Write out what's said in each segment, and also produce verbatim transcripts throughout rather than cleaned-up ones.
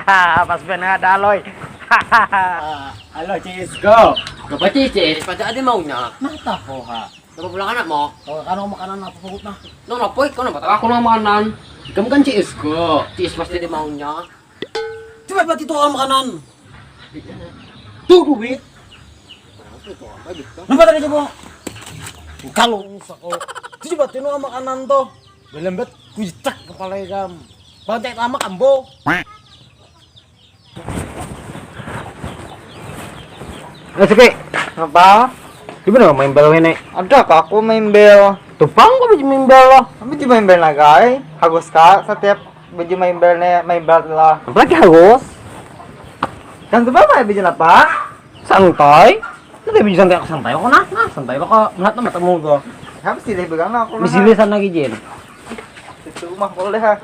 Ha, pas banar ada Aloy. Ah, halo, Cis, go. Coba, Cis, Cis, pada ada maunya. Nah, tahu, ha. Coba pulang anak mau. Oh, kan makanan apa, Put, nah? Nang apa, kau nang apa? Aku nang makanan. Ikam kan C S go. Cis pasti ada maunya. Coba buat itu orang makanan. Tuh, duit. Apa itu? Apa gitu? Napa tadi coba? Kalau usah kok. Itu coba tuh orang makanan tuh. Belembet kuitak kepala ikam. Bantai lama kambo. Eh, Sepi. Apa? Di mana main bel ini? Ada kah aku main bel? Tumpang kok baju main bel loh. Tapi baju main bel nagai. Hagus kak setiap baju main bel nih, main bel lah. Apa lagi hagus? Kan tuh apa baju apa? Santai. Itu baju santai, aku santai kok nah. Nah, santai kok melihat matamu tuh. Apa sih deh pegang aku? Di sini sana lagi, Jin. Itu rumah boleh ha.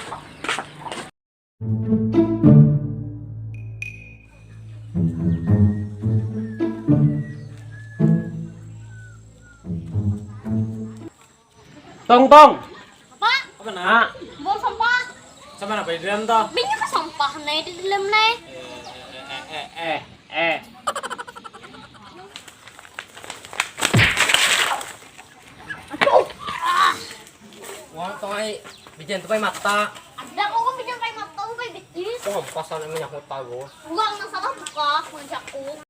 Tong, tong. Apa? Apa, nak? Buang sampah. Sama apa di dalam toh? Banyak sampah nih di dalam nih. Eh, eh, eh, eh, eh. Wah, tong ai, bijian tu pai mata. Ada kok kan bijian pai mata, pai bitis. Wah, pasan emang nyahu tahu. Buang nang salah buka, manjaku.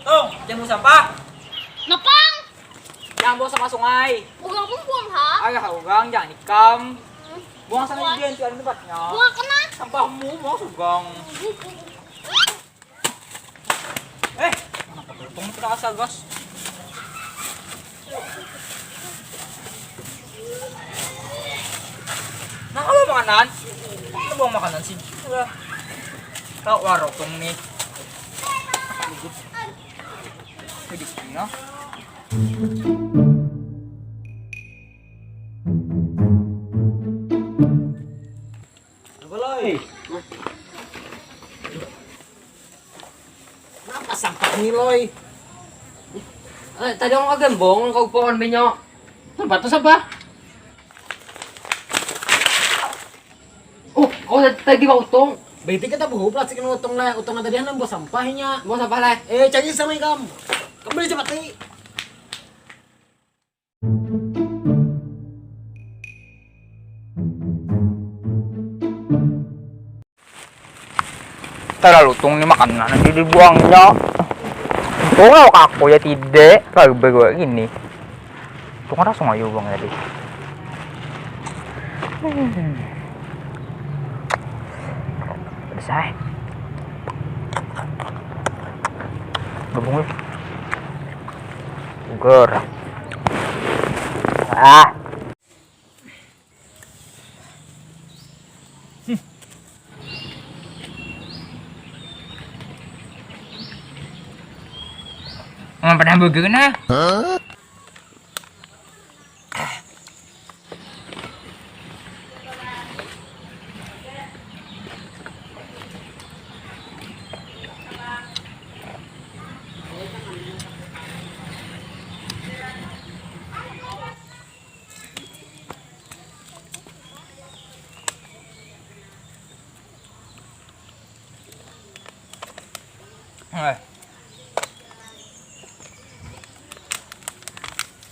Tong, jangan buang sampah. Napang. Jangan buang sampah sungai. Ugang pun buang ha. Agak ugang, jangan ikam. Buang sana. Buang. Jangan di tempatnya. Buang kena. Sampahmu, buang sugang. Eh, anak ketutung sudah asal, Bos. Nah, kalau makanan, kita buang makanan sih. Kalau warung nih. Sedikit, no. Apa, Loy? Kenapa sampah ni, Loy? Eh, tadi orang gembong kau pohon benyok. Tempat tu sampah. Oh, oh, tadi kau utung. Berarti kita bawa plastik ini utung lah, utung tadi hanam buat sampahnya. Buat sampah lah. Eh, cari sama ikam. Kembali cepat ni. Terlalu tung ni makanan aja dibuangnya. Untung awak aku ya tidak, lalu berbuat gini. Untung ada sungai buang tadi. Hmm. Pedes ai. Gabung lu. Uger. Ah. Ngapa dah beger nah? Eh.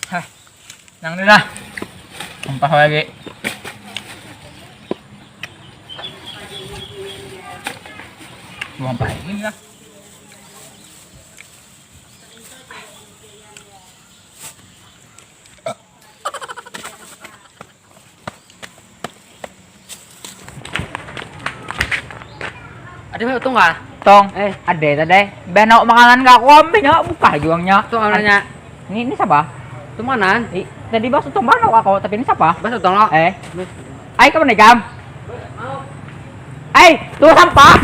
Hah. Nang ni lah. Sampah lagi. Buang apa lagi ni lah. Ada baru tong kah? Tong. Eh. Ada tadi. Banau makanan gak aku ambil nyawa buka juangnya. Tong, apa nanya? Ini, ini siapa? Tong makanan? I, tadi bas tong banau aku, tapi ini siapa? Bas tong lo. Eh. Ai, kamu nih, Jam? Ai, tuh sampah.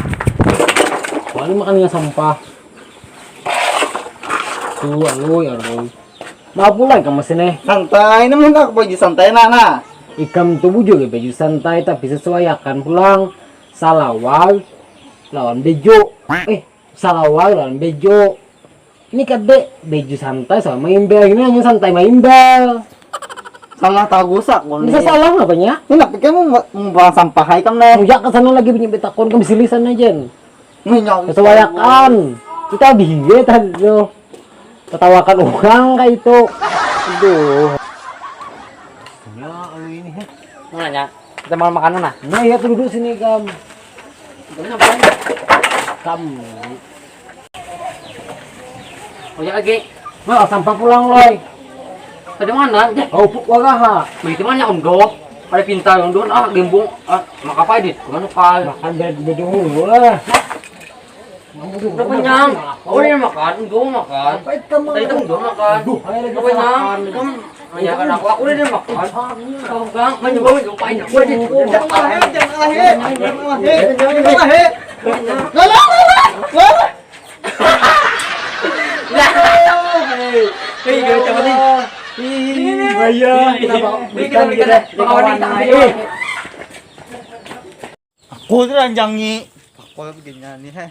Wah, ini makannya sampah. Tuh, aloy, aloy. Maaf pulang ke mesin eh. Santai, ini menurut aku baju santai, nah, nah. Ikam tuh bujur ya baju santai, tapi sesuaiakan pulang. Salawar lawan bejo. Eh, salawar lawan bejo. Ini kadek baju santai sama imbel, ini hanya santai maimbel. Salah tahu sak Bisa salah apanya? Ini nak pikir mau mau buang sampah aja kamu nih. Mujak ke sana lagi punya betakon ke silisan aja. Minyak. Kesewayakan. Kita biye tadi tuh. Ketawakan orang kayak itu. Aduh. Ya, ini. Mau nanya, kita makan makanan nah. Nah, ya duduk sini kamu. Kamu. Ojek lagi. Nah, sampah pulang, Loy. Tadi mana? Kau puk waraha. Beli temannya Om Doh. Ada pintar Om Doh, ah, gembung. Ah, mak apa ini? Kemana, Pak? Makan bed bedung dulu lah. Udah kenyang. Oh, dia makan, Om Doh makan. Tadi Om Doh makan. Udah kenyang. Kamu Ya kan aku aku udah dia makan. Kau gang mencoba mencoba ini. Gua di. Jangan lahir, jangan lahir, jangan lahir, jangan lahir. Lala, lala, lala. Hei, gak coba nih. Ih, bahaya. Ini kita bawa. Ini kita kita bawa kawan kita. Aku tuh ranjangi. Aku begini nih, heh.